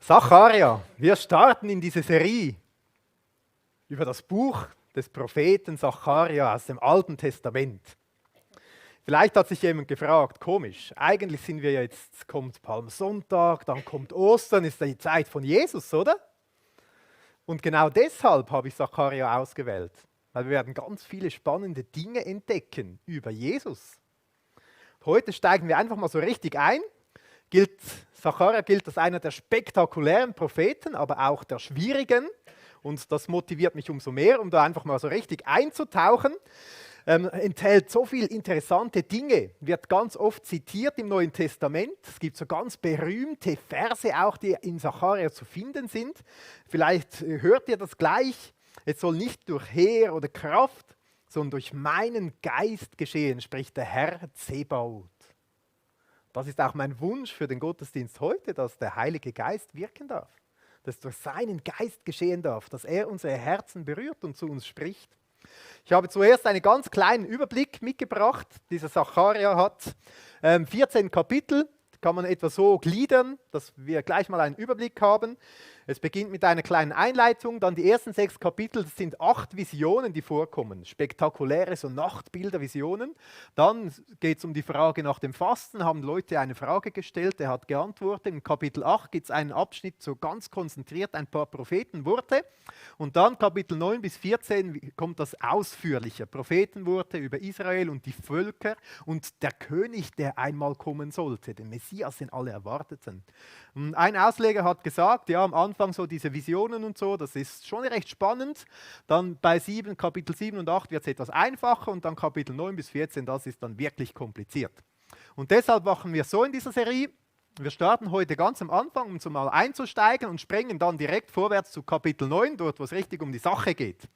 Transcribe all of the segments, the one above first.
Sacharja, wir starten in diese Serie über das Buch des Propheten Sacharja aus dem Alten Testament. Vielleicht hat sich jemand gefragt, komisch, eigentlich sind wir ja jetzt, kommt Palmsonntag, dann kommt Ostern, ist die Zeit von Jesus, oder? Und genau deshalb habe ich Sacharja ausgewählt, weil wir werden ganz viele spannende Dinge entdecken über Jesus. Heute steigen wir einfach mal so richtig ein. Sacharja gilt als einer der spektakulären Propheten, aber auch der schwierigen. Und das motiviert mich umso mehr, um da einfach mal so richtig einzutauchen. Enthält so viele interessante Dinge, wird ganz oft zitiert im Neuen Testament. Es gibt so ganz berühmte Verse auch, die in Sacharja zu finden sind. Vielleicht hört ihr das gleich. Es soll nicht durch Heer oder Kraft, sondern durch meinen Geist geschehen, spricht der Herr Zebaoth. Das ist auch mein Wunsch für den Gottesdienst heute, dass der Heilige Geist wirken darf, dass durch seinen Geist geschehen darf, dass er unsere Herzen berührt und zu uns spricht. Ich habe zuerst einen ganz kleinen Überblick mitgebracht. Dieser Sacharja hat 14 Kapitel, kann man etwa so gliedern, dass wir gleich mal einen Überblick haben. Es beginnt mit einer kleinen Einleitung, dann die ersten 6 Kapitel, das sind 8 Visionen, die vorkommen, spektakuläre so Nachtbilder-Visionen. Dann geht es um die Frage nach dem Fasten, haben Leute eine Frage gestellt, er hat geantwortet. In Kapitel 8 gibt es einen Abschnitt, so ganz konzentriert, ein paar Prophetenworte. Und dann Kapitel 9 bis 14 kommt das ausführliche Prophetenworte über Israel und die Völker und der König, der einmal kommen sollte, den Messias, den alle erwarteten. Und ein Ausleger hat gesagt, ja, am Anfang so diese Visionen und so, das ist schon recht spannend. Dann bei Kapitel 7 und 8 wird es etwas einfacher und dann Kapitel 9 bis 14, das ist dann wirklich kompliziert. Und deshalb machen wir so in dieser Serie. Wir starten heute ganz am Anfang, um so mal einzusteigen und springen dann direkt vorwärts zu Kapitel 9, dort wo es richtig um die Sache geht.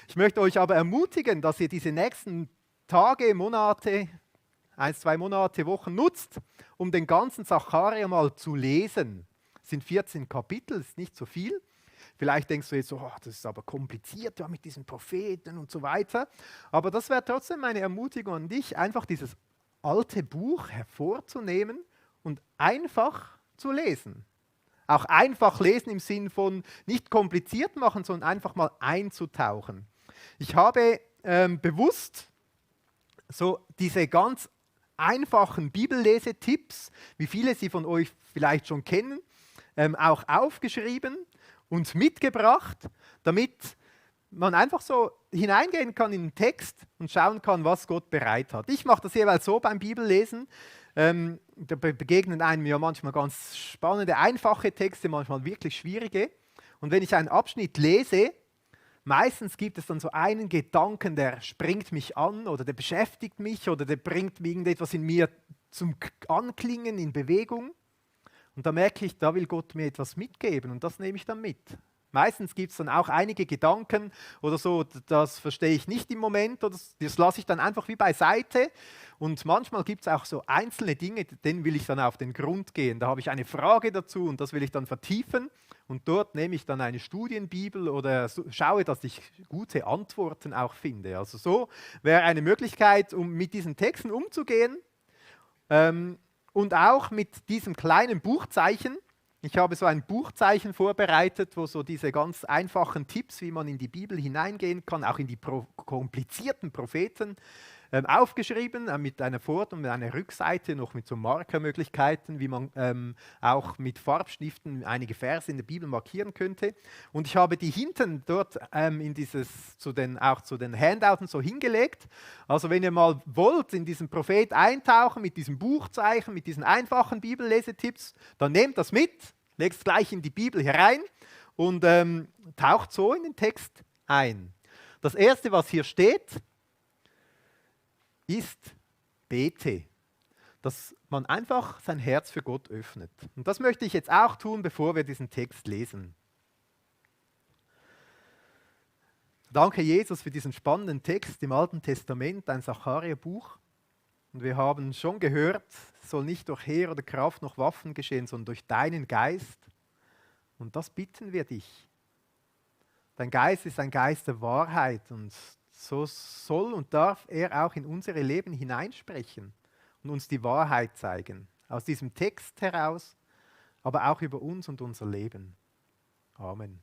Ich möchte euch aber ermutigen, dass ihr diese nächsten Tage, Monate, 1, 2 Monate, Wochen nutzt, um den ganzen Sacharja mal zu lesen. Es sind 14 Kapitel, ist nicht so viel. Vielleicht denkst du jetzt so, oh, das ist aber kompliziert ja, mit diesen Propheten und so weiter. Aber das wäre trotzdem meine Ermutigung an dich, einfach dieses alte Buch hervorzunehmen und einfach zu lesen. Auch einfach lesen im Sinn von nicht kompliziert machen, sondern einfach mal einzutauchen. Ich habe bewusst so diese ganz einfachen Bibellesetipps, wie viele sie von euch vielleicht schon kennen, auch aufgeschrieben und mitgebracht, damit man einfach so hineingehen kann in den Text und schauen kann, was Gott bereit hat. Ich mache das jeweils so beim Bibellesen. Da begegnen einem ja manchmal ganz spannende, einfache Texte, manchmal wirklich schwierige. Und wenn ich einen Abschnitt lese, meistens gibt es dann so einen Gedanken, der springt mich an oder der beschäftigt mich oder der bringt irgendetwas in mir zum Anklingen, in Bewegung. Und da merke ich, da will Gott mir etwas mitgeben und das nehme ich dann mit. Meistens gibt es dann auch einige Gedanken oder so, das verstehe ich nicht im Moment oder das lasse ich dann einfach wie beiseite. Und manchmal gibt es auch so einzelne Dinge, denen will ich dann auf den Grund gehen. Da habe ich eine Frage dazu und das will ich dann vertiefen. Und dort nehme ich dann eine Studienbibel oder schaue, dass ich gute Antworten auch finde. Also so wäre eine Möglichkeit, um mit diesen Texten umzugehen. Und auch mit diesem kleinen Buchzeichen. Ich habe so ein Buchzeichen vorbereitet, wo so diese ganz einfachen Tipps, wie man in die Bibel hineingehen kann, auch in die komplizierten Propheten, aufgeschrieben, mit einer Vor- und einer Rückseite, noch mit so Markermöglichkeiten, wie man auch mit Farbstiften einige Verse in der Bibel markieren könnte. Und ich habe die hinten dort auch zu den Handouts so hingelegt. Also wenn ihr mal wollt, in diesen Prophet eintauchen, mit diesem Buchzeichen, mit diesen einfachen Bibellesetipps, dann nehmt das mit, legt es gleich in die Bibel herein und taucht so in den Text ein. Das erste, was hier steht, ist bete, dass man einfach sein Herz für Gott öffnet. Und das möchte ich jetzt auch tun, bevor wir diesen Text lesen. Danke Jesus für diesen spannenden Text im Alten Testament, ein Sacharja-Buch. Und wir haben schon gehört, es soll nicht durch Heer oder Kraft noch Waffen geschehen, sondern durch deinen Geist. Und das bitten wir dich. Dein Geist ist ein Geist der Wahrheit und so soll und darf er auch in unsere Leben hineinsprechen und uns die Wahrheit zeigen. Aus diesem Text heraus, aber auch über uns und unser Leben. Amen.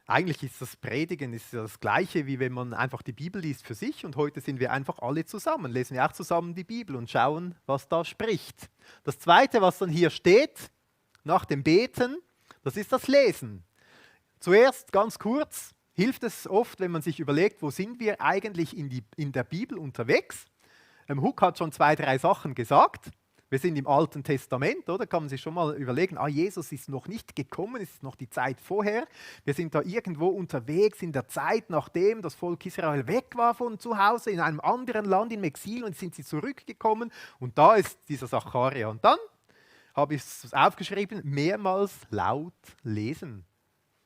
Eigentlich ist das Predigen ist ja das Gleiche, wie wenn man einfach die Bibel liest für sich, und heute sind wir einfach alle zusammen, lesen wir auch zusammen die Bibel und schauen, was da spricht. Das Zweite, was dann hier steht, nach dem Beten, das ist das Lesen. Zuerst ganz kurz, hilft es oft, wenn man sich überlegt, wo sind wir eigentlich in der Bibel unterwegs. Huck hat schon 2, 3 Sachen gesagt. Wir sind im Alten Testament, oder? Kann man sich schon mal überlegen, Jesus ist noch nicht gekommen, es ist noch die Zeit vorher. Wir sind da irgendwo unterwegs in der Zeit, nachdem das Volk Israel weg war von zu Hause, in einem anderen Land im Exil, und sind sie zurückgekommen. Und da ist dieser Zacharia. Und dann habe ich es aufgeschrieben, mehrmals laut lesen.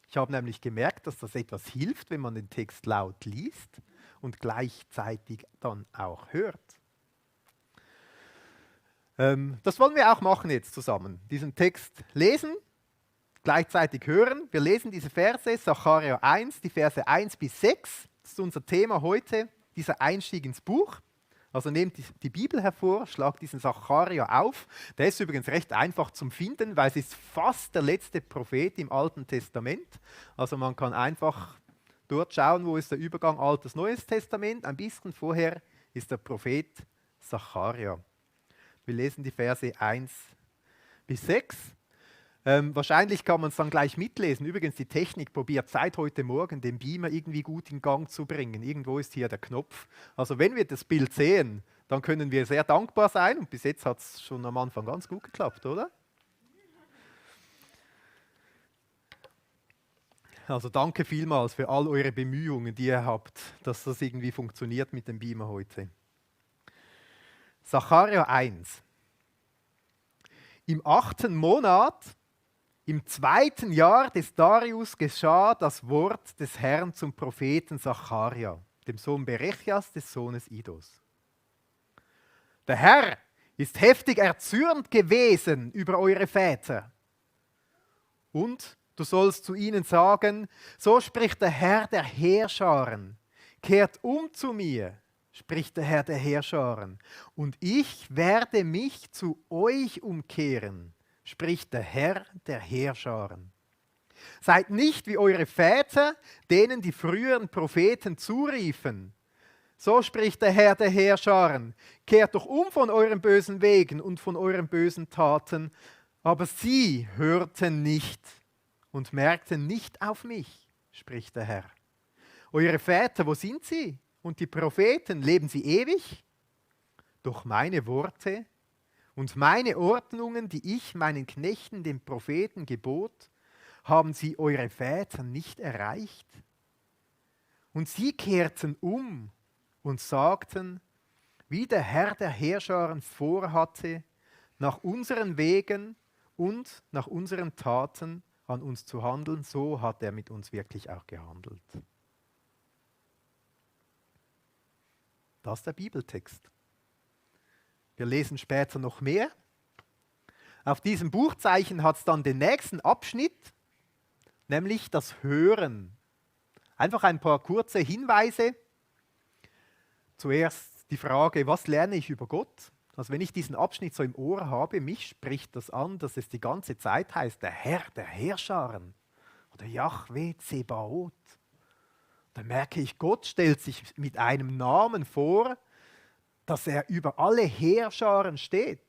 Ich habe nämlich gemerkt, dass das etwas hilft, wenn man den Text laut liest und gleichzeitig dann auch hört. Das wollen wir auch machen jetzt zusammen. Diesen Text lesen, gleichzeitig hören. Wir lesen diese Verse, Zacharia 1, die Verse 1 bis 6. Das ist unser Thema heute, dieser Einstieg ins Buch. Also nehmt die Bibel hervor, schlagt diesen Zacharia auf. Der ist übrigens recht einfach zum Finden, weil es ist fast der letzte Prophet im Alten Testament. Also man kann einfach dort schauen, wo ist der Übergang Altes, Neues Testament. Ein bisschen vorher ist der Prophet Zacharia. Wir lesen die Verse 1 bis 6. Wahrscheinlich kann man es dann gleich mitlesen. Übrigens, die Technik probiert seit heute Morgen, den Beamer irgendwie gut in Gang zu bringen. Irgendwo ist hier der Knopf. Also wenn wir das Bild sehen, dann können wir sehr dankbar sein. Und bis jetzt hat es schon am Anfang ganz gut geklappt, oder? Also danke vielmals für all eure Bemühungen, die ihr habt, dass das irgendwie funktioniert mit dem Beamer heute. Zacharia 1. Im 8. Monat, im 2. Jahr des Darius geschah das Wort des Herrn zum Propheten Zacharia, dem Sohn Berechias, des Sohnes Idos. Der Herr ist heftig erzürnt gewesen über eure Väter. Und du sollst zu ihnen sagen, so spricht der Herr der Heerscharen, kehrt um zu mir, spricht der Herr der Heerscharen, und ich werde mich zu euch umkehren, spricht der Herr der Heerscharen. Seid nicht wie eure Väter, denen die früheren Propheten zuriefen. So spricht der Herr der Heerscharen, kehrt doch um von euren bösen Wegen und von euren bösen Taten. Aber sie hörten nicht und merkten nicht auf mich, spricht der Herr. Eure Väter, wo sind sie? Und die Propheten, leben sie ewig? Doch meine Worte und meine Ordnungen, die ich meinen Knechten, den Propheten, gebot, haben sie eure Väter nicht erreicht? Und sie kehrten um und sagten, wie der Herr der Heerscharen vorhatte, nach unseren Wegen und nach unseren Taten an uns zu handeln, so hat er mit uns wirklich auch gehandelt. Das ist der Bibeltext. Wir lesen später noch mehr. Auf diesem Buchzeichen hat es dann den nächsten Abschnitt, nämlich das Hören. Einfach ein paar kurze Hinweise. Zuerst die Frage, was lerne ich über Gott? Also wenn ich diesen Abschnitt so im Ohr habe, mich spricht das an, dass es die ganze Zeit heißt, der Herr der Heerscharen oder Jahwe Zebaoth. Da merke ich, Gott stellt sich mit einem Namen vor, dass er über alle Heerscharen steht.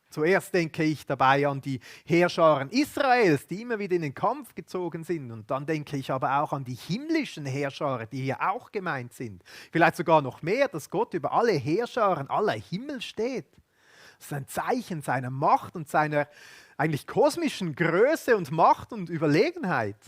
Zuerst denke ich dabei an die Heerscharen Israels, die immer wieder in den Kampf gezogen sind. Und dann denke ich aber auch an die himmlischen Heerscharen, die hier auch gemeint sind. Vielleicht sogar noch mehr, dass Gott über alle Heerscharen aller Himmel steht. Das ist ein Zeichen seiner Macht und seiner eigentlich kosmischen Größe und Macht und Überlegenheit.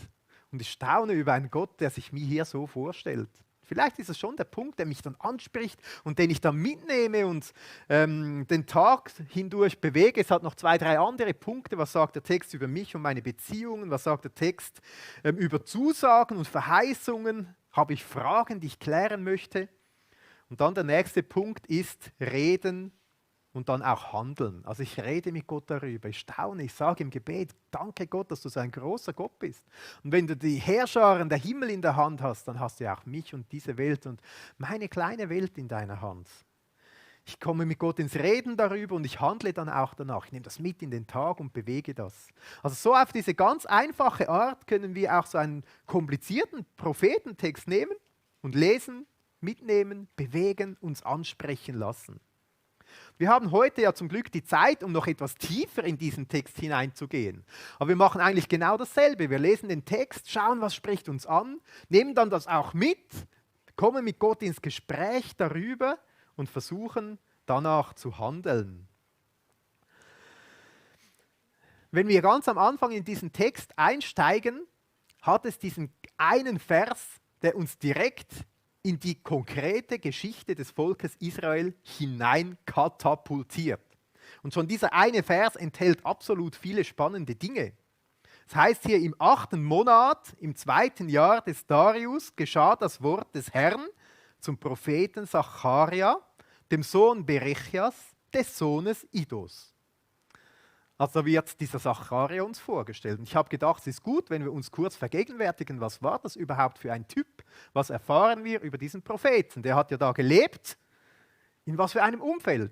Und ich staune über einen Gott, der sich mir hier so vorstellt. Vielleicht ist es schon der Punkt, der mich dann anspricht und den ich dann mitnehme und den Tag hindurch bewege. Es hat noch 2, 3 andere Punkte. Was sagt der Text über mich und meine Beziehungen? Was sagt der Text über Zusagen und Verheißungen? Habe ich Fragen, die ich klären möchte? Und dann der nächste Punkt ist Reden und dann auch handeln. Also ich rede mit Gott darüber, ich staune, ich sage im Gebet, danke Gott, dass du so ein großer Gott bist. Und wenn du die Heerscharen der Himmel in der Hand hast, dann hast du ja auch mich und diese Welt und meine kleine Welt in deiner Hand. Ich komme mit Gott ins Reden darüber und ich handle dann auch danach. Ich nehme das mit in den Tag und bewege das. Also so auf diese ganz einfache Art können wir auch so einen komplizierten Prophetentext nehmen und lesen, mitnehmen, bewegen, uns ansprechen lassen. Wir haben heute ja zum Glück die Zeit, um noch etwas tiefer in diesen Text hineinzugehen. Aber wir machen eigentlich genau dasselbe. Wir lesen den Text, schauen, was spricht uns an, nehmen dann das auch mit, kommen mit Gott ins Gespräch darüber und versuchen danach zu handeln. Wenn wir ganz am Anfang in diesen Text einsteigen, hat es diesen einen Vers, der uns direkt in die konkrete Geschichte des Volkes Israel hinein katapultiert. Und schon dieser eine Vers enthält absolut viele spannende Dinge. Das heißt hier, im 8. Monat, im 2. Jahr des Darius, geschah das Wort des Herrn zum Propheten Sacharja, dem Sohn Berechias, des Sohnes Iddos. Also wird dieser Sacharja uns vorgestellt. Und ich habe gedacht, es ist gut, wenn wir uns kurz vergegenwärtigen, was war das überhaupt für ein Typ? Was erfahren wir über diesen Propheten? Der hat ja da gelebt. In was für einem Umfeld?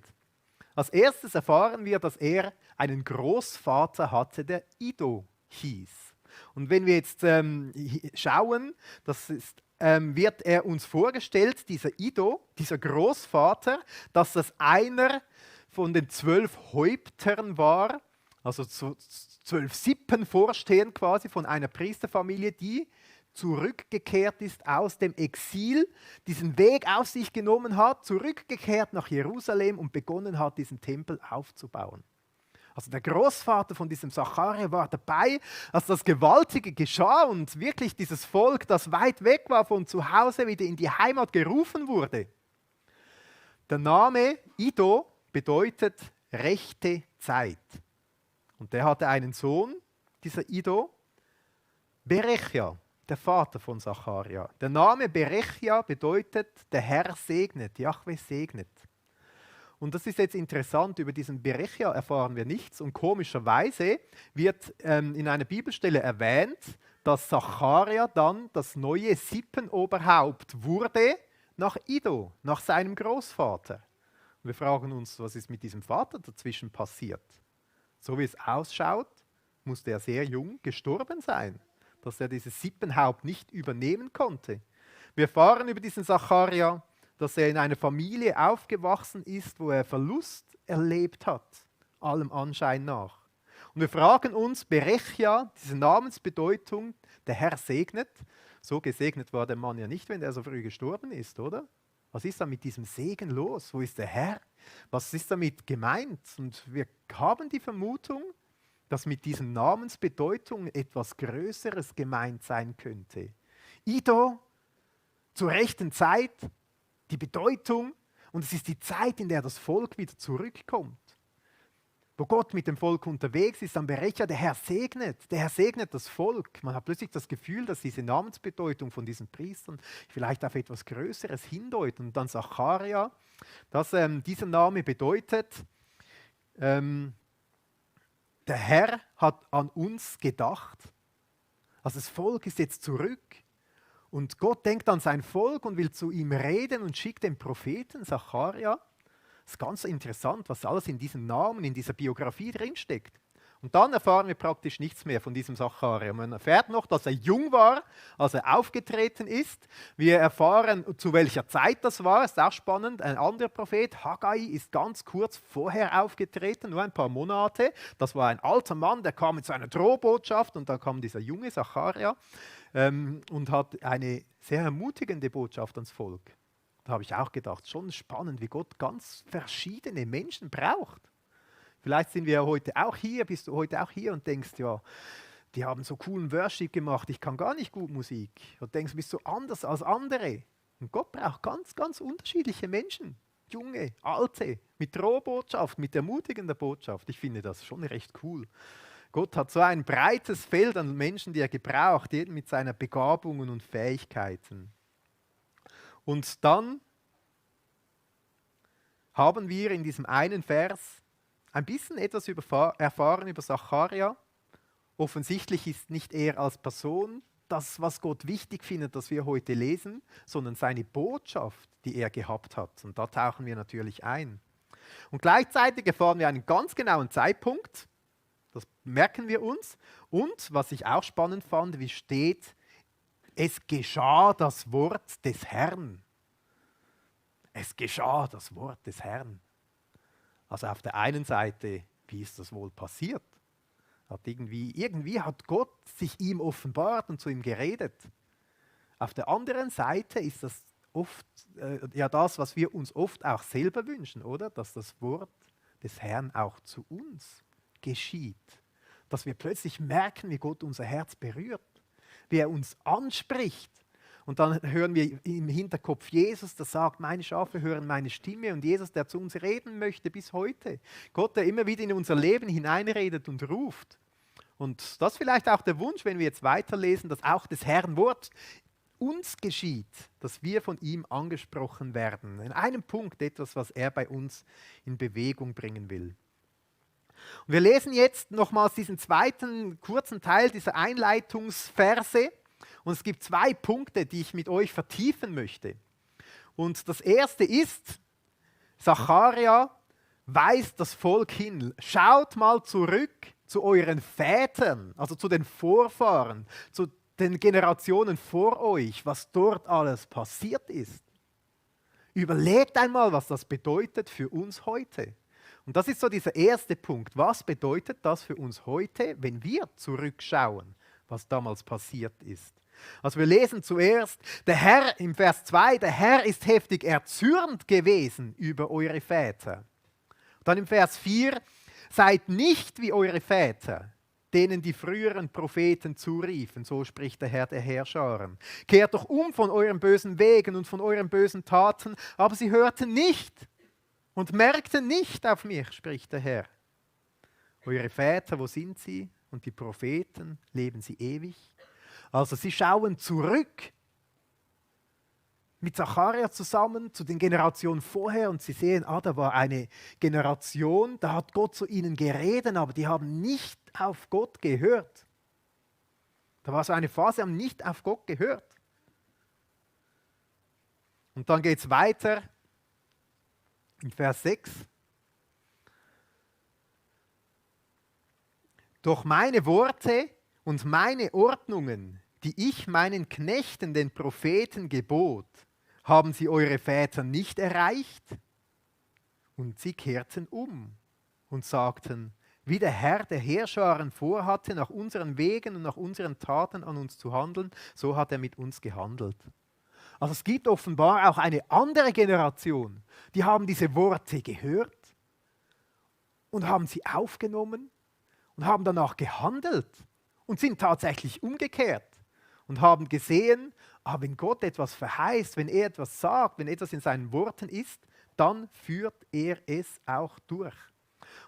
Als erstes erfahren wir, dass er einen Großvater hatte, der Iddo hieß. Und wenn wir jetzt schauen, wird er uns vorgestellt, dieser Iddo, dieser Großvater, dass das einer von den 12 Häuptern war, also 12 Sippen vorstehen quasi von einer Priesterfamilie, die zurückgekehrt ist aus dem Exil, diesen Weg auf sich genommen hat, zurückgekehrt nach Jerusalem und begonnen hat, diesen Tempel aufzubauen. Also der Großvater von diesem Sacharja war dabei, als das Gewaltige geschah und wirklich dieses Volk, das weit weg war von zu Hause, wieder in die Heimat gerufen wurde. Der Name Iddo bedeutet rechte Zeit. Und der hatte einen Sohn, dieser Iddo, Berechia, der Vater von Sacharja. Der Name Berechia bedeutet, der Herr segnet, Jahwe segnet. Und das ist jetzt interessant, über diesen Berechia erfahren wir nichts. Und komischerweise wird in einer Bibelstelle erwähnt, dass Sacharja dann das neue Sippenoberhaupt wurde nach Iddo, nach seinem Großvater. Und wir fragen uns, was ist mit diesem Vater dazwischen passiert? So wie es ausschaut, musste er sehr jung gestorben sein, dass er dieses Sippenhaupt nicht übernehmen konnte. Wir erfahren über diesen Sacharja, dass er in einer Familie aufgewachsen ist, wo er Verlust erlebt hat, allem Anschein nach. Und wir fragen uns, Berechia, diese Namensbedeutung, der Herr segnet, so gesegnet war der Mann ja nicht, wenn er so früh gestorben ist, oder? Was ist da mit diesem Segen los? Wo ist der Herr? Was ist damit gemeint? Und wir haben die Vermutung, dass mit diesen Namensbedeutungen etwas Größeres gemeint sein könnte. Iddo, zur rechten Zeit, die Bedeutung, und es ist die Zeit, in der das Volk wieder zurückkommt. Wo Gott mit dem Volk unterwegs ist, dann Berechia, der Herr segnet das Volk. Man hat plötzlich das Gefühl, dass diese Namensbedeutung von diesen Priestern vielleicht auf etwas Größeres hindeutet. Und dann Sacharja, dass dieser Name bedeutet, der Herr hat an uns gedacht. Also das Volk ist jetzt zurück. Und Gott denkt an sein Volk und will zu ihm reden und schickt den Propheten Sacharja. Das ist ganz interessant, was alles in diesem Namen, in dieser Biografie drinsteckt. Und dann erfahren wir praktisch nichts mehr von diesem Sacharja. Man erfährt noch, dass er jung war, als er aufgetreten ist. Wir erfahren, zu welcher Zeit das war. Ist auch spannend. Ein anderer Prophet, Haggai, ist ganz kurz vorher aufgetreten, nur ein paar Monate. Das war ein alter Mann, der kam mit seiner Drohbotschaft und dann kam dieser junge Sacharja und hat eine sehr ermutigende Botschaft ans Volk. Da habe ich auch gedacht, schon spannend, wie Gott ganz verschiedene Menschen braucht. Vielleicht sind wir ja heute auch hier, bist du heute auch hier und denkst, ja, die haben so coolen Worship gemacht, ich kann gar nicht gut Musik. Und denkst, du bist so anders als andere. Und Gott braucht ganz, ganz unterschiedliche Menschen. Junge, alte, mit Drohbotschaft, mit ermutigender Botschaft. Ich finde das schon recht cool. Gott hat so ein breites Feld an Menschen, die er gebraucht, jeden mit seinen Begabungen und Fähigkeiten. Und dann haben wir in diesem einen Vers ein bisschen etwas erfahren über Sacharja. Offensichtlich ist nicht er als Person das, was Gott wichtig findet, das wir heute lesen, sondern seine Botschaft, die er gehabt hat. Und da tauchen wir natürlich ein. Und gleichzeitig erfahren wir einen ganz genauen Zeitpunkt, das merken wir uns. Und was ich auch spannend fand, wie steht, es geschah das Wort des Herrn. Es geschah das Wort des Herrn. Also auf der einen Seite, wie ist das wohl passiert? Irgendwie hat Gott sich ihm offenbart und zu ihm geredet. Auf der anderen Seite ist das oft das, was wir uns oft auch selber wünschen, oder? Dass das Wort des Herrn auch zu uns geschieht. Dass wir plötzlich merken, wie Gott unser Herz berührt, wie er uns anspricht. Und dann hören wir im Hinterkopf Jesus, der sagt, meine Schafe hören meine Stimme, und Jesus, der zu uns reden möchte bis heute. Gott, der immer wieder in unser Leben hineinredet und ruft. Und das ist vielleicht auch der Wunsch, wenn wir jetzt weiterlesen, dass auch das Herrn Wort uns geschieht, dass wir von ihm angesprochen werden. In einem Punkt etwas, was er bei uns in Bewegung bringen will. Und wir lesen jetzt nochmals diesen zweiten kurzen Teil dieser Einleitungsverse. Und es gibt 2 Punkte, die ich mit euch vertiefen möchte. Und das erste ist, Sacharja weist das Volk hin. Schaut mal zurück zu euren Vätern, also zu den Vorfahren, zu den Generationen vor euch, was dort alles passiert ist. Überlegt einmal, was das bedeutet für uns heute. Und das ist so dieser erste Punkt. Was bedeutet das für uns heute, wenn wir zurückschauen, was damals passiert ist? Also wir lesen zuerst, der Herr im Vers 2, der Herr ist heftig erzürnt gewesen über eure Väter. Dann im Vers 4, seid nicht wie eure Väter, denen die früheren Propheten zuriefen, so spricht der Herr der Heerscharen. Kehrt doch um von euren bösen Wegen und von euren bösen Taten, aber sie hörten nicht und merkten nicht auf mich, spricht der Herr. Eure Väter, wo sind sie? Und die Propheten, leben sie ewig? Also sie schauen zurück mit Sacharja zusammen zu den Generationen vorher und sie sehen, da war eine Generation, da hat Gott zu ihnen geredet, aber die haben nicht auf Gott gehört. Da war so eine Phase, sie haben nicht auf Gott gehört. Und dann geht es weiter in Vers 6. Doch meine Worte und meine Ordnungen, die ich meinen Knechten, den Propheten, gebot, haben sie eure Väter nicht erreicht? Und sie kehrten um und sagten, wie der Herr der Heerscharen vorhatte, nach unseren Wegen und nach unseren Taten an uns zu handeln, so hat er mit uns gehandelt. Also es gibt offenbar auch eine andere Generation, die haben diese Worte gehört und haben sie aufgenommen und haben danach gehandelt und sind tatsächlich umgekehrt und haben gesehen, wenn Gott etwas verheißt, wenn er etwas sagt, wenn etwas in seinen Worten ist, dann führt er es auch durch.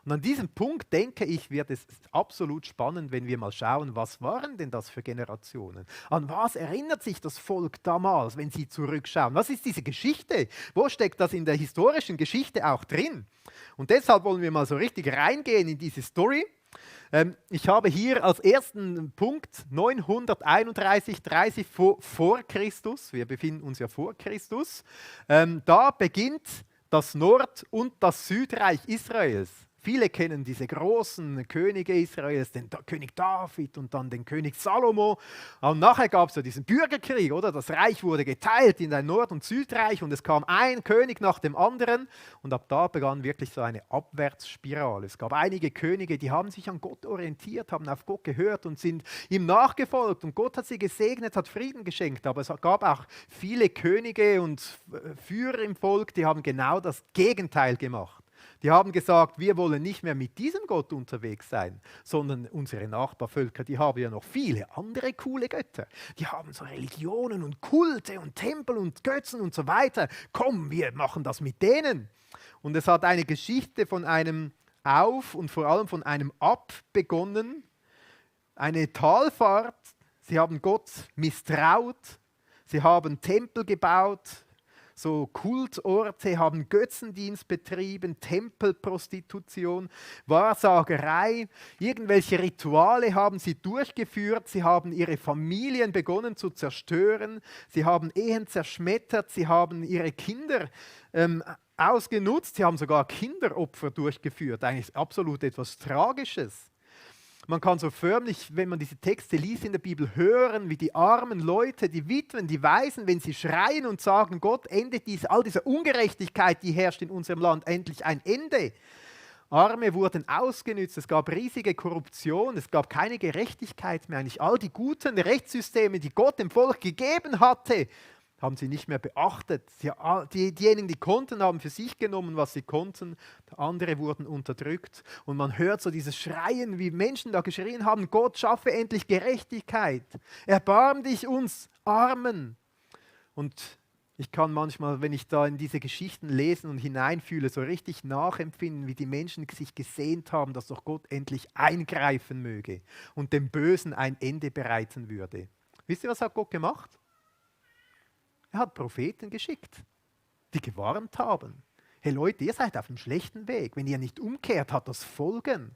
Und an diesem Punkt, denke ich, wird es absolut spannend, wenn wir mal schauen, was waren denn das für Generationen? An was erinnert sich das Volk damals, wenn sie zurückschauen? Was ist diese Geschichte? Wo steckt das in der historischen Geschichte auch drin? Und deshalb wollen wir mal so richtig reingehen in diese Story. Ich habe hier als ersten Punkt 931, 30 vor Christus. Wir befinden uns ja vor Christus. Da beginnt das Nord- und das Südreich Israels. Viele kennen diese großen Könige Israels, den König David und dann den König Salomo. Und nachher gab es ja diesen Bürgerkrieg, oder? Das Reich wurde geteilt in ein Nord- und Südreich und es kam ein König nach dem anderen. Und ab da begann wirklich so eine Abwärtsspirale. Es gab einige Könige, die haben sich an Gott orientiert, haben auf Gott gehört und sind ihm nachgefolgt. Und Gott hat sie gesegnet, hat Frieden geschenkt. Aber es gab auch viele Könige und Führer im Volk, die haben genau das Gegenteil gemacht. Die haben gesagt, wir wollen nicht mehr mit diesem Gott unterwegs sein, sondern unsere Nachbarvölker, die haben ja noch viele andere coole Götter. Die haben so Religionen und Kulte und Tempel und Götzen und so weiter. Komm, wir machen das mit denen. Und es hat eine Geschichte von einem Auf und vor allem von einem Ab begonnen. Eine Talfahrt. Sie haben Gott misstraut. Sie haben Tempel gebaut. so Kultorte, haben Götzendienst betrieben, Tempelprostitution, Wahrsagerei, irgendwelche Rituale haben sie durchgeführt, sie haben ihre Familien begonnen zu zerstören, sie haben Ehen zerschmettert, sie haben ihre Kinder ausgenutzt, sie haben sogar Kinderopfer durchgeführt, eigentlich absolut etwas Tragisches. Man kann so förmlich, wenn man diese Texte liest in der Bibel, hören, wie die armen Leute, die Witwen, die Waisen, wenn sie schreien und sagen, Gott, endet all diese Ungerechtigkeit, die herrscht in unserem Land, endlich ein Ende. Arme wurden ausgenützt, es gab riesige Korruption, es gab keine Gerechtigkeit mehr. Eigentlich all die guten Rechtssysteme, die Gott dem Volk gegeben hatte, haben sie nicht mehr beachtet. Diejenigen, die konnten, haben für sich genommen, was sie konnten. Andere wurden unterdrückt. Und man hört so dieses Schreien, wie Menschen da geschrien haben, Gott, schaffe endlich Gerechtigkeit. Erbarm dich uns Armen. Und ich kann manchmal, wenn ich da in diese Geschichten lesen und hineinfühle, so richtig nachempfinden, wie die Menschen sich gesehnt haben, dass doch Gott endlich eingreifen möge und dem Bösen ein Ende bereiten würde. Wisst ihr, was hat Gott gemacht? Er hat Propheten geschickt, die gewarnt haben. Hey Leute, ihr seid auf einem schlechten Weg. Wenn ihr nicht umkehrt, hat das Folgen.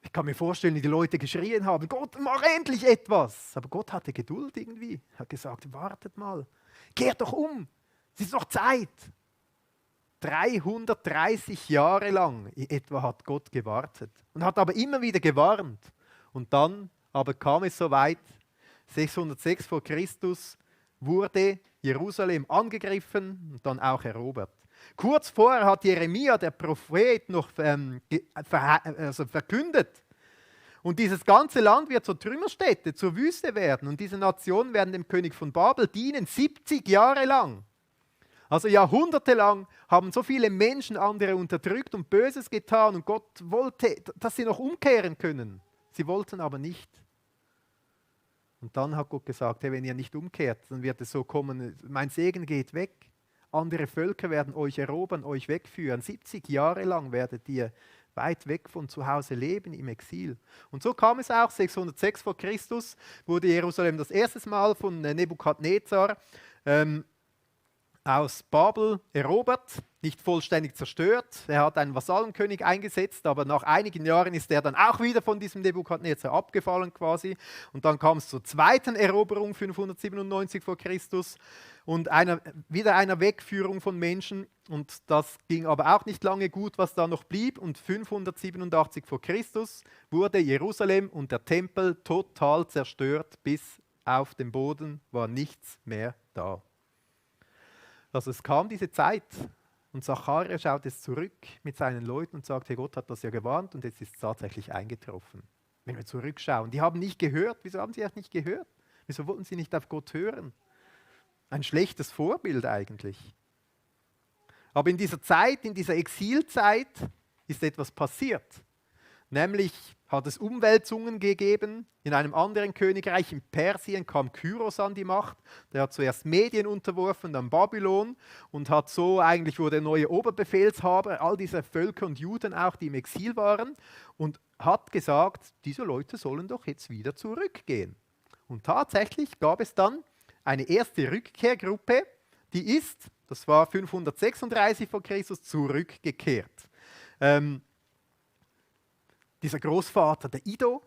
Ich kann mir vorstellen, wie die Leute geschrien haben, Gott, mach endlich etwas. Aber Gott hatte Geduld irgendwie. Er hat gesagt, wartet mal, kehrt doch um. Es ist noch Zeit. 330 Jahre lang in etwa hat Gott gewartet und hat aber immer wieder gewarnt. Und dann aber kam es so weit, 606 vor Christus wurde Jerusalem angegriffen und dann auch erobert. Kurz vorher hat Jeremia, der Prophet, noch verkündet. Und dieses ganze Land wird zur Trümmerstätte, zur Wüste werden. Und diese Nationen werden dem König von Babel dienen, 70 Jahre lang. Also jahrhundertelang haben so viele Menschen andere unterdrückt und Böses getan. Und Gott wollte, dass sie noch umkehren können. Sie wollten aber nicht. Und dann hat Gott gesagt, hey, wenn ihr nicht umkehrt, dann wird es so kommen, mein Segen geht weg. Andere Völker werden euch erobern, euch wegführen. 70 Jahre lang werdet ihr weit weg von zu Hause leben, im Exil. Und so kam es auch, 606 vor Christus wurde Jerusalem das erste Mal von Nebukadnezar aus Babel erobert, nicht vollständig zerstört. Er hat einen Vasallenkönig eingesetzt, aber nach einigen Jahren ist er dann auch wieder von diesem Nebukadnezar abgefallen quasi. Und dann kam es zur zweiten Eroberung, 597 vor Christus, und wieder einer Wegführung von Menschen. Und das ging aber auch nicht lange gut, was da noch blieb. Und 587 vor Christus wurde Jerusalem und der Tempel total zerstört, bis auf dem Boden war nichts mehr da. Also es kam diese Zeit und Sacharja schaut jetzt zurück mit seinen Leuten und sagt, hey, Gott hat das ja gewarnt und jetzt ist es tatsächlich eingetroffen. Wenn wir zurückschauen, die haben nicht gehört. Wieso haben sie das nicht gehört? Wieso wollten sie nicht auf Gott hören? Ein schlechtes Vorbild eigentlich. Aber in dieser Zeit, in dieser Exilzeit ist etwas passiert. Nämlich hat es Umwälzungen gegeben. In einem anderen Königreich, in Persien, kam Kyros an die Macht. Der hat zuerst Medien unterworfen, dann Babylon und hat so, eigentlich wurde er neue Oberbefehlshaber, all diese Völker und Juden auch, die im Exil waren, und hat gesagt, diese Leute sollen doch jetzt wieder zurückgehen. Und tatsächlich gab es dann eine erste Rückkehrgruppe, die ist, das war 536 vor Christus, zurückgekehrt. Dieser Großvater, der Iddo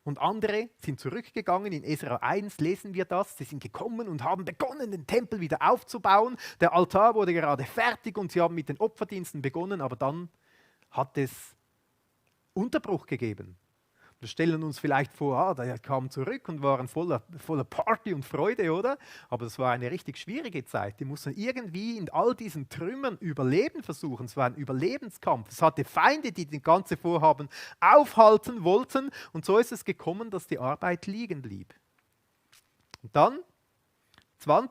und andere sind zurückgegangen. In Esra 1 lesen wir das. Sie sind gekommen und haben begonnen, den Tempel wieder aufzubauen. Der Altar wurde gerade fertig und sie haben mit den Opferdiensten begonnen, aber dann hat es Unterbruch gegeben. Wir stellen uns vielleicht vor, die kamen zurück und waren voller Party und Freude, oder? Aber das war eine richtig schwierige Zeit. Die mussten irgendwie in all diesen Trümmern überleben versuchen. Es war ein Überlebenskampf. Es hatte Feinde, die das ganze Vorhaben aufhalten wollten. Und so ist es gekommen, dass die Arbeit liegen blieb. Und dann,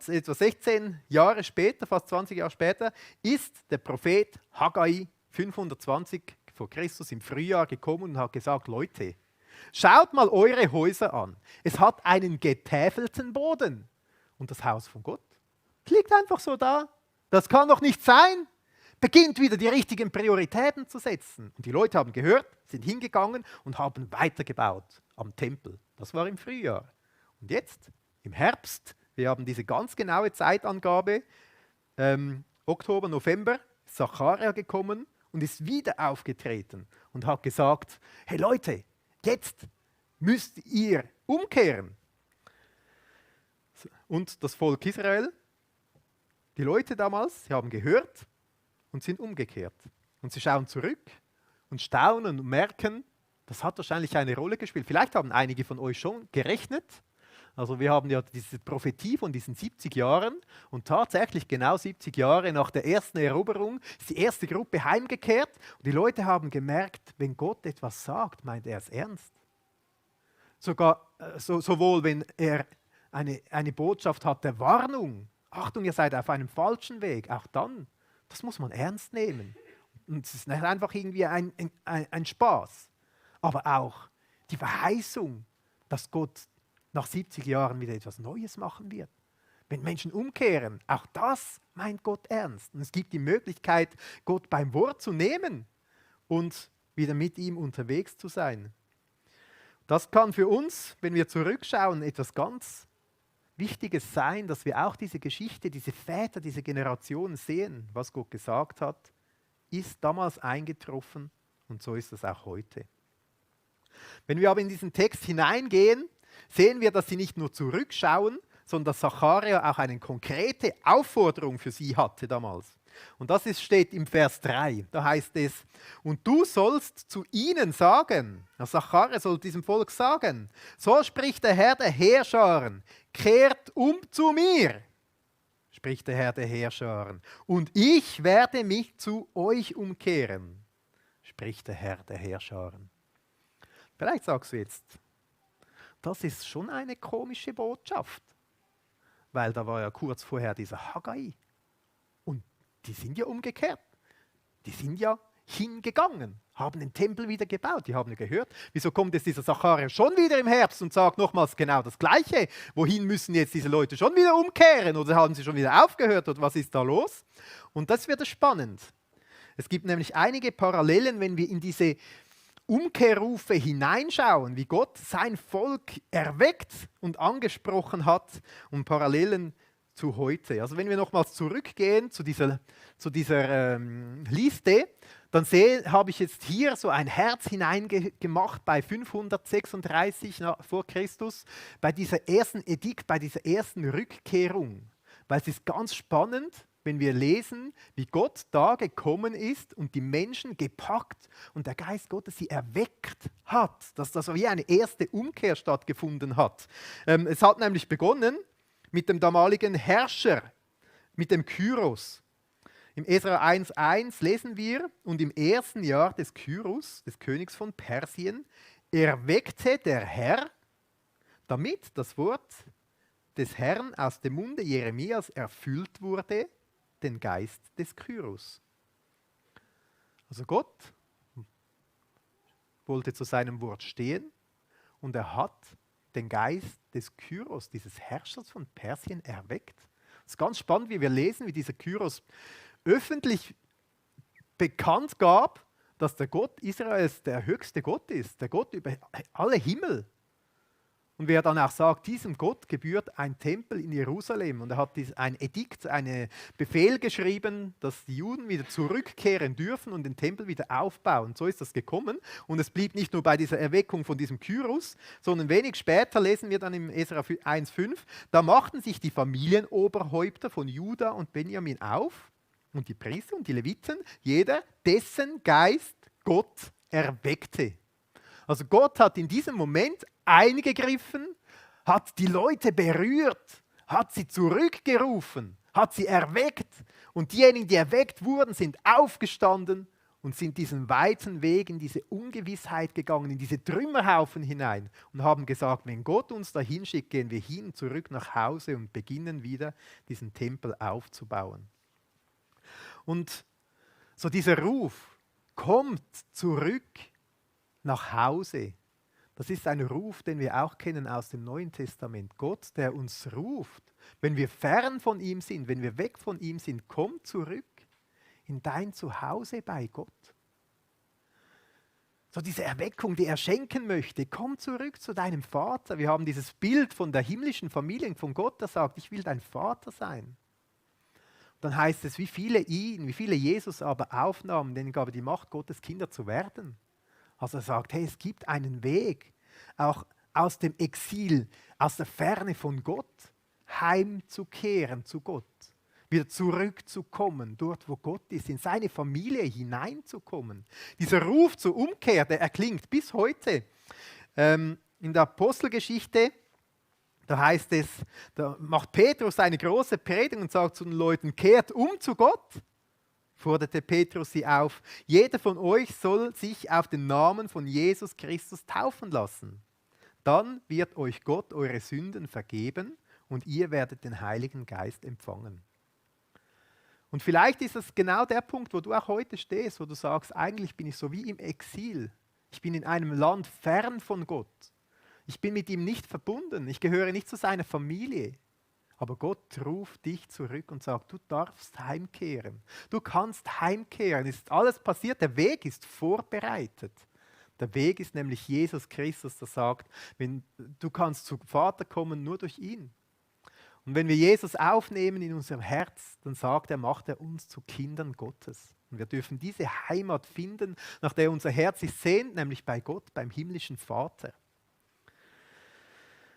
etwa 16 Jahre später, fast 20 Jahre später, ist der Prophet Haggai 520 vor Christus im Frühjahr gekommen und hat gesagt, Leute, schaut mal eure Häuser an. Es hat einen getäfelten Boden. Und das Haus von Gott liegt einfach so da. Das kann doch nicht sein. Beginnt wieder die richtigen Prioritäten zu setzen. Und die Leute haben gehört, sind hingegangen und haben weitergebaut am Tempel. Das war im Frühjahr. Und jetzt, im Herbst, Wir haben diese ganz genaue Zeitangabe. Oktober, November, Sacharja gekommen und ist wieder aufgetreten und hat gesagt, hey Leute, jetzt müsst ihr umkehren. Und das Volk Israel, die Leute damals, sie haben gehört und sind umgekehrt. Und sie schauen zurück und staunen und merken, das hat wahrscheinlich eine Rolle gespielt. Vielleicht haben einige von euch schon gerechnet. Also wir haben ja diese Prophetie von diesen 70 Jahren und tatsächlich genau 70 Jahre nach der ersten Eroberung ist die erste Gruppe heimgekehrt und die Leute haben gemerkt, wenn Gott etwas sagt, meint er es ernst. Sowohl wenn er eine Botschaft hat der Warnung, Achtung, ihr seid auf einem falschen Weg, auch dann, das muss man ernst nehmen. Und es ist nicht einfach irgendwie ein Spaß, aber auch die Verheißung, dass Gott nach 70 Jahren wieder etwas Neues machen wird. Wenn Menschen umkehren, auch das meint Gott ernst. Und es gibt die Möglichkeit, Gott beim Wort zu nehmen und wieder mit ihm unterwegs zu sein. Das kann für uns, wenn wir zurückschauen, etwas ganz Wichtiges sein, dass wir auch diese Geschichte, diese Väter, diese Generationen sehen, was Gott gesagt hat, ist damals eingetroffen und so ist es auch heute. Wenn wir aber in diesen Text hineingehen, sehen wir, dass sie nicht nur zurückschauen, sondern dass Sacharja auch eine konkrete Aufforderung für sie hatte damals. Und das steht im Vers 3. Da heißt es, und du sollst zu ihnen sagen, Sacharja soll diesem Volk sagen, so spricht der Herr der Heerscharen, kehrt um zu mir, spricht der Herr der Heerscharen, und ich werde mich zu euch umkehren, spricht der Herr der Heerscharen. Vielleicht sagst du jetzt, das ist schon eine komische Botschaft, weil da war ja kurz vorher dieser Haggai und die sind ja umgekehrt, die sind ja hingegangen, haben den Tempel wieder gebaut, die haben ja gehört, wieso kommt jetzt dieser Sacharja schon wieder im Herbst und sagt nochmals genau das Gleiche, wohin müssen jetzt diese Leute schon wieder umkehren oder haben sie schon wieder aufgehört oder was ist da los? Und das wird spannend. Es gibt nämlich einige Parallelen, wenn wir in diese Umkehrrufe hineinschauen, wie Gott sein Volk erweckt und angesprochen hat und Parallelen zu heute. Also wenn wir nochmals zurückgehen zu dieser Liste, dann habe ich jetzt hier so ein Herz hineingemacht bei 536 vor Christus, bei dieser ersten Edikt, bei dieser ersten Rückkehrung. Weil es ist ganz spannend, wenn wir lesen, wie Gott da gekommen ist und die Menschen gepackt und der Geist Gottes sie erweckt hat, dass das wie eine erste Umkehr stattgefunden hat. Es hat nämlich begonnen mit dem damaligen Herrscher, mit dem Kyros. Im Esra 1,1 lesen wir, und im ersten Jahr des Kyros, des Königs von Persien, erweckte der Herr, damit das Wort des Herrn aus dem Munde Jeremias erfüllt wurde, den Geist des Kyros. Also Gott wollte zu seinem Wort stehen und er hat den Geist des Kyros, dieses Herrschers von Persien, erweckt. Es ist ganz spannend, wie wir lesen, wie dieser Kyros öffentlich bekannt gab, dass der Gott Israels der höchste Gott ist, der Gott über alle Himmel. Und wer dann auch sagt, diesem Gott gebührt ein Tempel in Jerusalem. Und er hat ein Edikt, einen Befehl geschrieben, dass die Juden wieder zurückkehren dürfen und den Tempel wieder aufbauen. So ist das gekommen. Und es blieb nicht nur bei dieser Erweckung von diesem Kyros, sondern wenig später lesen wir dann im Esra 1,5, da machten sich die Familienoberhäupter von Juda und Benjamin auf und die Priester und die Leviten, jeder, dessen Geist Gott erweckte. Also Gott hat in diesem Moment eingegriffen, hat die Leute berührt, hat sie zurückgerufen, hat sie erweckt und diejenigen, die erweckt wurden, sind aufgestanden und sind diesen weiten Weg in diese Ungewissheit gegangen, in diese Trümmerhaufen hinein und haben gesagt, wenn Gott uns dahin schickt, gehen wir hin, zurück nach Hause und beginnen wieder diesen Tempel aufzubauen. Und so dieser Ruf, kommt zurück nach Hause. Das ist ein Ruf, den wir auch kennen aus dem Neuen Testament. Gott, der uns ruft, wenn wir fern von ihm sind, wenn wir weg von ihm sind, komm zurück in dein Zuhause bei Gott. So diese Erweckung, die er schenken möchte. Komm zurück zu deinem Vater. Wir haben dieses Bild von der himmlischen Familie, von Gott, der sagt, ich will dein Vater sein. Dann heißt es, wie viele Jesus aber aufnahmen, denen gab er die Macht, Gottes Kinder zu werden. Also er sagt, hey, es gibt einen Weg, auch aus dem Exil, aus der Ferne von Gott, heimzukehren zu Gott. Wieder zurückzukommen, dort wo Gott ist, in seine Familie hineinzukommen. Dieser Ruf zur Umkehr, der erklingt bis heute. In der Apostelgeschichte, da heißt es, da macht Petrus eine große Predigt und sagt zu den Leuten, kehrt um zu Gott, forderte Petrus sie auf. Jeder von euch soll sich auf den Namen von Jesus Christus taufen lassen. Dann wird euch Gott eure Sünden vergeben und ihr werdet den Heiligen Geist empfangen. Und vielleicht ist das genau der Punkt, wo du auch heute stehst, wo du sagst, eigentlich bin ich so wie im Exil. Ich bin in einem Land fern von Gott. Ich bin mit ihm nicht verbunden. Ich gehöre nicht zu seiner Familie. Aber Gott ruft dich zurück und sagt, du darfst heimkehren. Du kannst heimkehren. Es ist alles passiert. Der Weg ist vorbereitet. Der Weg ist nämlich Jesus Christus, der sagt, du kannst zum Vater kommen nur durch ihn. Und wenn wir Jesus aufnehmen in unserem Herz, dann sagt er, macht er uns zu Kindern Gottes. Und wir dürfen diese Heimat finden, nach der unser Herz sich sehnt, nämlich bei Gott, beim himmlischen Vater.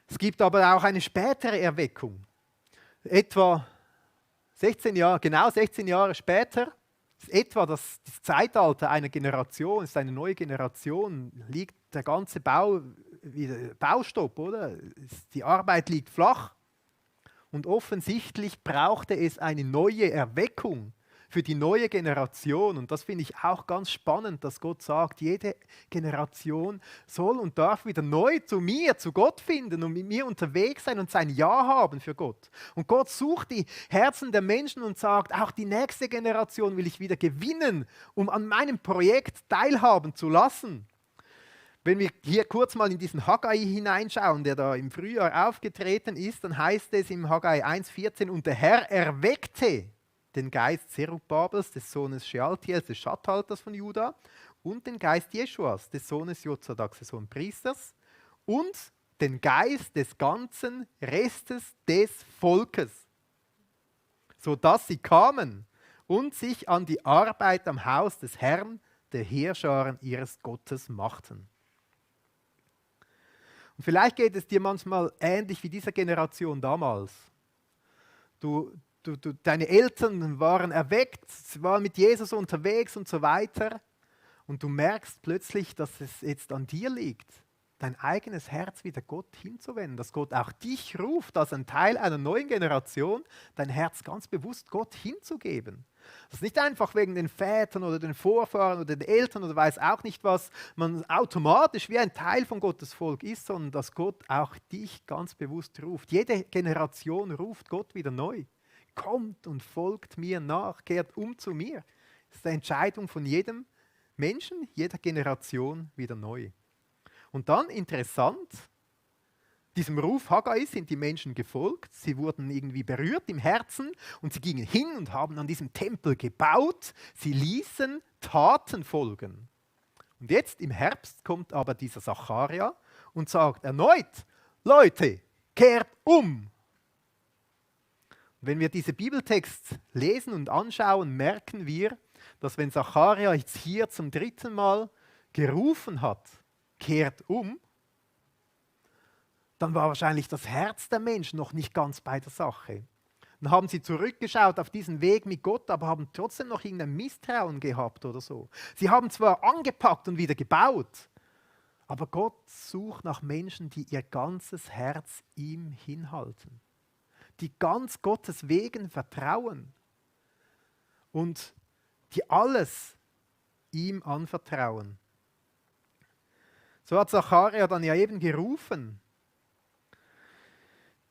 Es gibt aber auch eine spätere Erweckung. Etwa 16 Jahre später, ist etwa das Zeitalter einer Generation, ist eine neue Generation, liegt der ganze Baustopp, oder? Die Arbeit liegt flach. Und offensichtlich brauchte es eine neue Erweckung für die neue Generation. Und das finde ich auch ganz spannend, dass Gott sagt, jede Generation soll und darf wieder neu zu mir, zu Gott finden und mit mir unterwegs sein und sein Ja haben für Gott. Und Gott sucht die Herzen der Menschen und sagt, auch die nächste Generation will ich wieder gewinnen, um an meinem Projekt teilhaben zu lassen. Wenn wir hier kurz mal in diesen Haggai hineinschauen, der da im Frühjahr aufgetreten ist, dann heißt es im Haggai 1,14, und der Herr erweckte den Geist Zerubabels, des Sohnes Shealtiels, des Statthalters von Juda, und den Geist Jeschuas, des Sohnes Jozadaks, des hohen Priesters, und den Geist des ganzen Restes des Volkes, sodass sie kamen und sich an die Arbeit am Haus des Herrn, der Heerscharen ihres Gottes, machten. Und vielleicht geht es dir manchmal ähnlich wie dieser Generation damals. Deine Eltern waren erweckt, waren mit Jesus unterwegs und so weiter. Und du merkst plötzlich, dass es jetzt an dir liegt, dein eigenes Herz wieder Gott hinzuwenden. Dass Gott auch dich ruft, als ein Teil einer neuen Generation, dein Herz ganz bewusst Gott hinzugeben. Das ist nicht einfach wegen den Vätern oder den Vorfahren oder den Eltern oder weiß auch nicht was, man automatisch wie ein Teil von Gottes Volk ist, sondern dass Gott auch dich ganz bewusst ruft. Jede Generation ruft Gott wieder neu. Kommt und folgt mir nach, kehrt um zu mir. Das ist eine Entscheidung von jedem Menschen, jeder Generation wieder neu. Und dann interessant, diesem Ruf Haggai sind die Menschen gefolgt, sie wurden irgendwie berührt im Herzen und sie gingen hin und haben an diesem Tempel gebaut, sie ließen Taten folgen. Und jetzt im Herbst kommt aber dieser Sacharja und sagt erneut, Leute, kehrt um. Und wenn wir diesen Bibeltext lesen und anschauen, merken wir, dass wenn Sacharja jetzt hier zum 3. Mal gerufen hat, kehrt um, dann war wahrscheinlich das Herz der Menschen noch nicht ganz bei der Sache. Dann haben sie zurückgeschaut auf diesen Weg mit Gott, aber haben trotzdem noch irgendein Misstrauen gehabt oder so. Sie haben zwar angepackt und wieder gebaut, aber Gott sucht nach Menschen, die ihr ganzes Herz ihm hinhalten, die ganz Gottes Wegen vertrauen und die alles ihm anvertrauen. So hat Sacharja dann ja eben gerufen,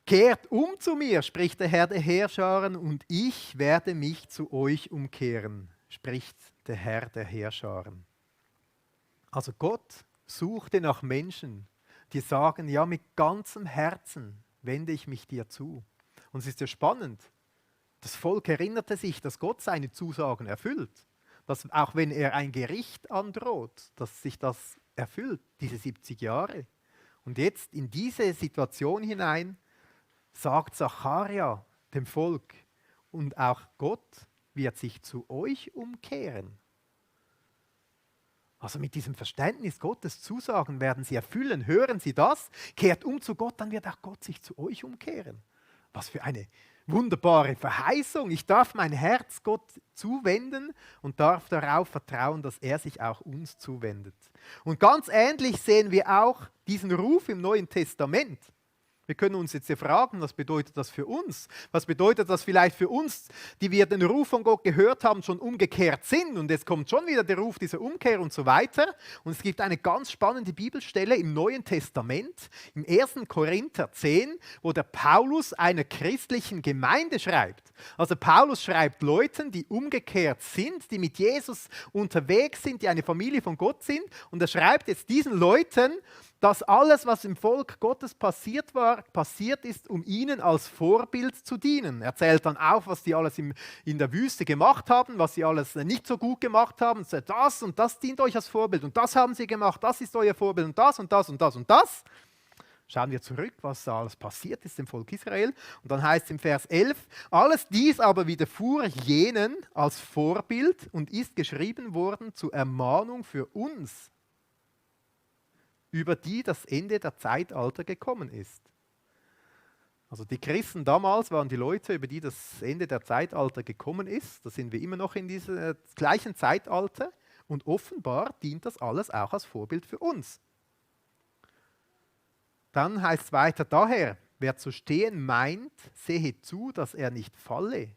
kehrt um zu mir, spricht der Herr der Heerscharen, und ich werde mich zu euch umkehren, spricht der Herr der Heerscharen. Also Gott suchte nach Menschen, die sagen, ja, mit ganzem Herzen wende ich mich dir zu. Und es ist ja spannend, das Volk erinnerte sich, dass Gott seine Zusagen erfüllt. dass auch wenn er ein Gericht androht, dass sich das erfüllt, diese 70 Jahre. Und jetzt in diese Situation hinein sagt Sacharja dem Volk, und auch Gott wird sich zu euch umkehren. Also mit diesem Verständnis Gottes Zusagen werden sie erfüllen. Hören Sie das? Kehrt um zu Gott, dann wird auch Gott sich zu euch umkehren. Was für eine wunderbare Verheißung. Ich darf mein Herz Gott zuwenden und darf darauf vertrauen, dass er sich auch uns zuwendet. Und ganz ähnlich sehen wir auch diesen Ruf im Neuen Testament. Wir können uns jetzt ja fragen, was bedeutet das für uns? Was bedeutet das vielleicht für uns, die wir den Ruf von Gott gehört haben, schon umgekehrt sind? Und jetzt kommt schon wieder der Ruf dieser Umkehr und so weiter. Und es gibt eine ganz spannende Bibelstelle im Neuen Testament, im 1. Korinther 10, wo der Paulus einer christlichen Gemeinde schreibt. Also Paulus schreibt Leuten, die umgekehrt sind, die mit Jesus unterwegs sind, die eine Familie von Gott sind. Und er schreibt jetzt diesen Leuten, dass alles, was im Volk Gottes passiert ist, um ihnen als Vorbild zu dienen. Er zählt dann auf, was die alles in der Wüste gemacht haben, was sie alles nicht so gut gemacht haben. Das und das dient euch als Vorbild und das haben sie gemacht, das ist euer Vorbild und das und das und das und das. Schauen wir zurück, was da alles passiert ist dem Volk Israel. Und dann heißt es im Vers 11, alles dies aber widerfuhr jenen als Vorbild und ist geschrieben worden zur Ermahnung für uns, über die das Ende der Zeitalter gekommen ist. Also die Christen damals waren die Leute, über die das Ende der Zeitalter gekommen ist. Da sind wir immer noch in diesem gleichen Zeitalter und offenbar dient das alles auch als Vorbild für uns. Dann heißt es weiter, daher, wer zu stehen meint, sehe zu, dass er nicht falle.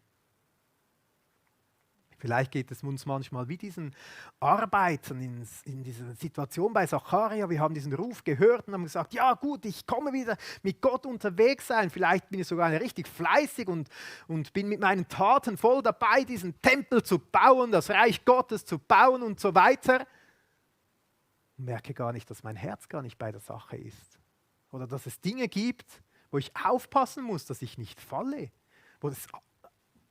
Vielleicht geht es uns manchmal wie diesen Arbeitern in dieser Situation bei Sacharja. Wir haben diesen Ruf gehört und haben gesagt, ja gut, ich komme wieder mit Gott unterwegs sein. Vielleicht bin ich sogar richtig fleißig und bin mit meinen Taten voll dabei, diesen Tempel zu bauen, das Reich Gottes zu bauen und so weiter. Und merke gar nicht, dass mein Herz gar nicht bei der Sache ist. Oder dass es Dinge gibt, wo ich aufpassen muss, dass ich nicht falle. Wo es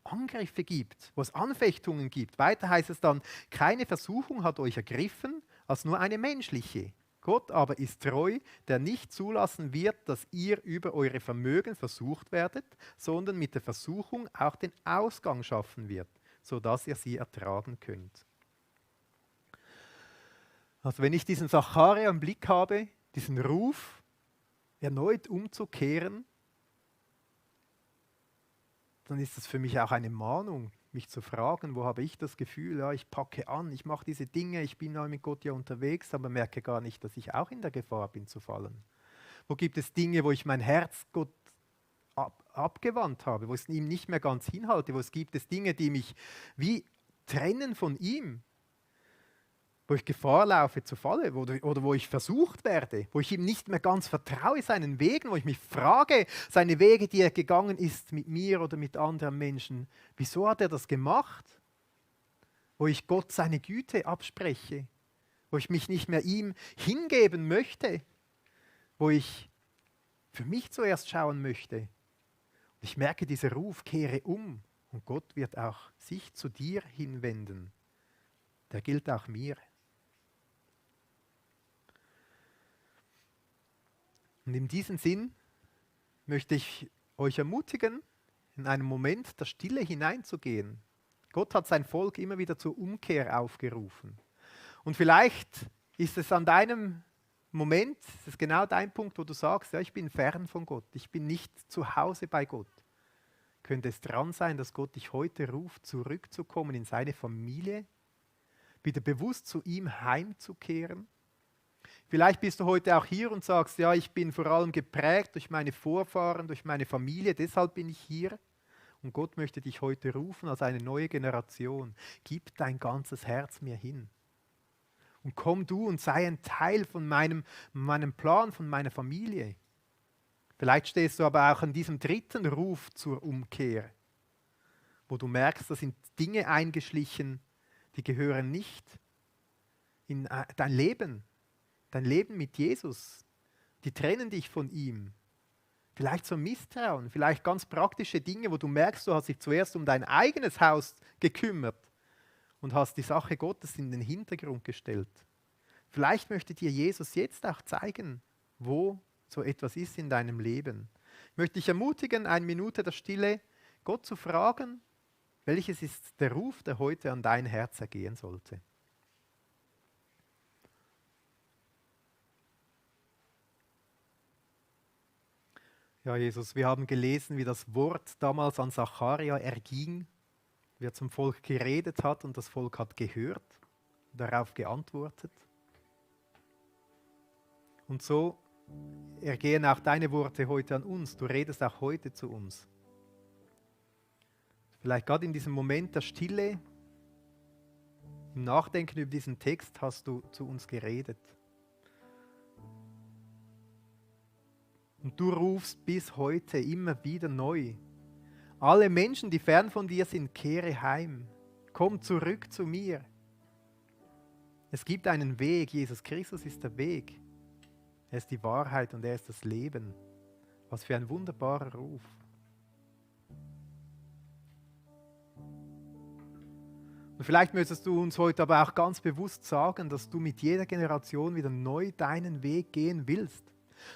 Angriffe gibt, wo es Anfechtungen gibt. Weiter heißt es dann, keine Versuchung hat euch ergriffen, als nur eine menschliche. Gott aber ist treu, der nicht zulassen wird, dass ihr über eure Vermögen versucht werdet, sondern mit der Versuchung auch den Ausgang schaffen wird, sodass ihr sie ertragen könnt. Also wenn ich diesen Sacharja im Blick habe, diesen Ruf, erneut umzukehren, dann ist das für mich auch eine Mahnung, mich zu fragen, wo habe ich das Gefühl, ja, ich packe an, ich mache diese Dinge, ich bin mit Gott ja unterwegs, aber merke gar nicht, dass ich auch in der Gefahr bin zu fallen. Wo gibt es Dinge, wo ich mein Herz Gott abgewandt habe, wo es ihm nicht mehr ganz hinhalte, wo es gibt es Dinge, die mich wie trennen von ihm, wo ich Gefahr laufe zu fallen oder wo ich versucht werde, wo ich ihm nicht mehr ganz vertraue seinen Wegen, wo ich mich frage, seine Wege, die er gegangen ist mit mir oder mit anderen Menschen, wieso hat er das gemacht? Wo ich Gott seine Güte abspreche, wo ich mich nicht mehr ihm hingeben möchte, wo ich für mich zuerst schauen möchte. Und ich merke, dieser Ruf, kehre um und Gott wird auch sich zu dir hinwenden. Der gilt auch mir. Und in diesem Sinn möchte ich euch ermutigen, in einen Moment der Stille hineinzugehen. Gott hat sein Volk immer wieder zur Umkehr aufgerufen. Und vielleicht ist es an deinem Moment, ist es genau dein Punkt, wo du sagst, ja, ich bin fern von Gott, ich bin nicht zu Hause bei Gott. Könnte es dran sein, dass Gott dich heute ruft, zurückzukommen in seine Familie, wieder bewusst zu ihm heimzukehren? Vielleicht bist du heute auch hier und sagst, ja, ich bin vor allem geprägt durch meine Vorfahren, durch meine Familie, deshalb bin ich hier. Und Gott möchte dich heute rufen als eine neue Generation. Gib dein ganzes Herz mir hin. Und komm du und sei ein Teil von meinem Plan, von meiner Familie. Vielleicht stehst du aber auch an diesem dritten Ruf zur Umkehr, wo du merkst, da sind Dinge eingeschlichen, die gehören nicht in dein Leben mit Jesus. Die trennen dich von ihm. Vielleicht so Misstrauen, vielleicht ganz praktische Dinge, wo du merkst, du hast dich zuerst um dein eigenes Haus gekümmert und hast die Sache Gottes in den Hintergrund gestellt. Vielleicht möchte dir Jesus jetzt auch zeigen, wo so etwas ist in deinem Leben. Ich möchte dich ermutigen, 1 Minute der Stille Gott zu fragen, welches ist der Ruf, der heute an dein Herz ergehen sollte. Ja, Jesus, wir haben gelesen, wie das Wort damals an Zacharia erging, wie er zum Volk geredet hat und das Volk hat gehört, darauf geantwortet. Und so ergehen auch deine Worte heute an uns. Du redest auch heute zu uns. Vielleicht gerade in diesem Moment der Stille, im Nachdenken über diesen Text hast du zu uns geredet. Und du rufst bis heute immer wieder neu. Alle Menschen, die fern von dir sind, kehre heim. Komm zurück zu mir. Es gibt einen Weg. Jesus Christus ist der Weg. Er ist die Wahrheit und er ist das Leben. Was für ein wunderbarer Ruf. Und vielleicht möchtest du uns heute aber auch ganz bewusst sagen, dass du mit jeder Generation wieder neu deinen Weg gehen willst.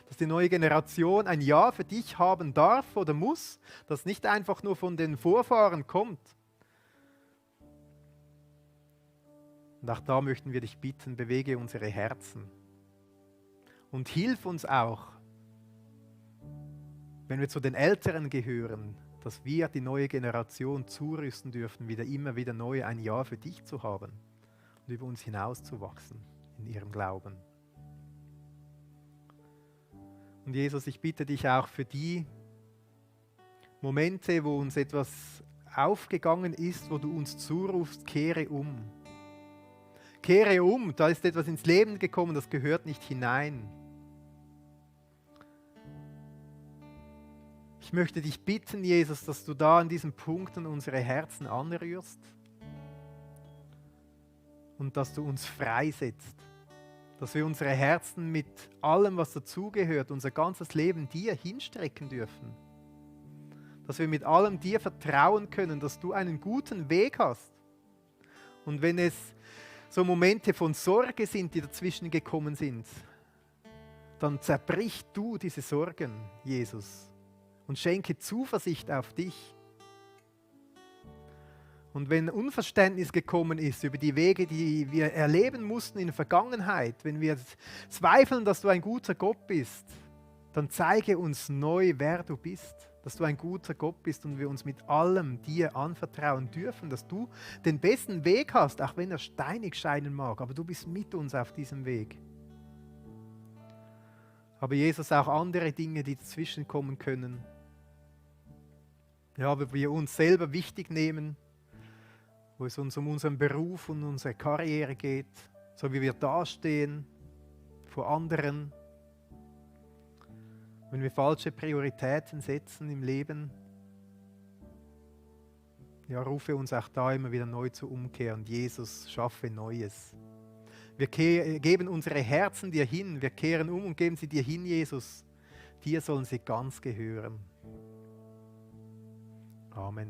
Dass die neue Generation ein Ja für dich haben darf oder muss, das nicht einfach nur von den Vorfahren kommt. Und auch da möchten wir dich bitten, bewege unsere Herzen. Und hilf uns auch, wenn wir zu den Älteren gehören, dass wir die neue Generation zurüsten dürfen, immer wieder neu ein Ja für dich zu haben und über uns hinauszuwachsen in ihrem Glauben. Und Jesus, ich bitte dich auch für die Momente, wo uns etwas aufgegangen ist, wo du uns zurufst, kehre um. Kehre um, da ist etwas ins Leben gekommen, das gehört nicht hinein. Ich möchte dich bitten, Jesus, dass du da an diesen Punkten unsere Herzen anrührst und dass du uns freisetzt. Dass wir unsere Herzen mit allem, was dazugehört, unser ganzes Leben dir hinstrecken dürfen. Dass wir mit allem dir vertrauen können, dass du einen guten Weg hast. Und wenn es so Momente von Sorge sind, die dazwischen gekommen sind, dann zerbrich du diese Sorgen, Jesus, und schenke Zuversicht auf dich. Und wenn Unverständnis gekommen ist über die Wege, die wir erleben mussten in der Vergangenheit, wenn wir zweifeln, dass du ein guter Gott bist, dann zeige uns neu, wer du bist, dass du ein guter Gott bist und wir uns mit allem dir anvertrauen dürfen, dass du den besten Weg hast, auch wenn er steinig scheinen mag, aber du bist mit uns auf diesem Weg. Aber Jesus, auch andere Dinge, die dazwischen kommen können, ja, wo wir uns selber wichtig nehmen, wo es uns um unseren Beruf und unsere Karriere geht, so wie wir dastehen vor anderen, wenn wir falsche Prioritäten setzen im Leben, ja, rufe uns auch da immer wieder neu zur Umkehr und Jesus, schaffe Neues. Wir geben unsere Herzen dir hin, wir kehren um und geben sie dir hin, Jesus. Dir sollen sie ganz gehören. Amen.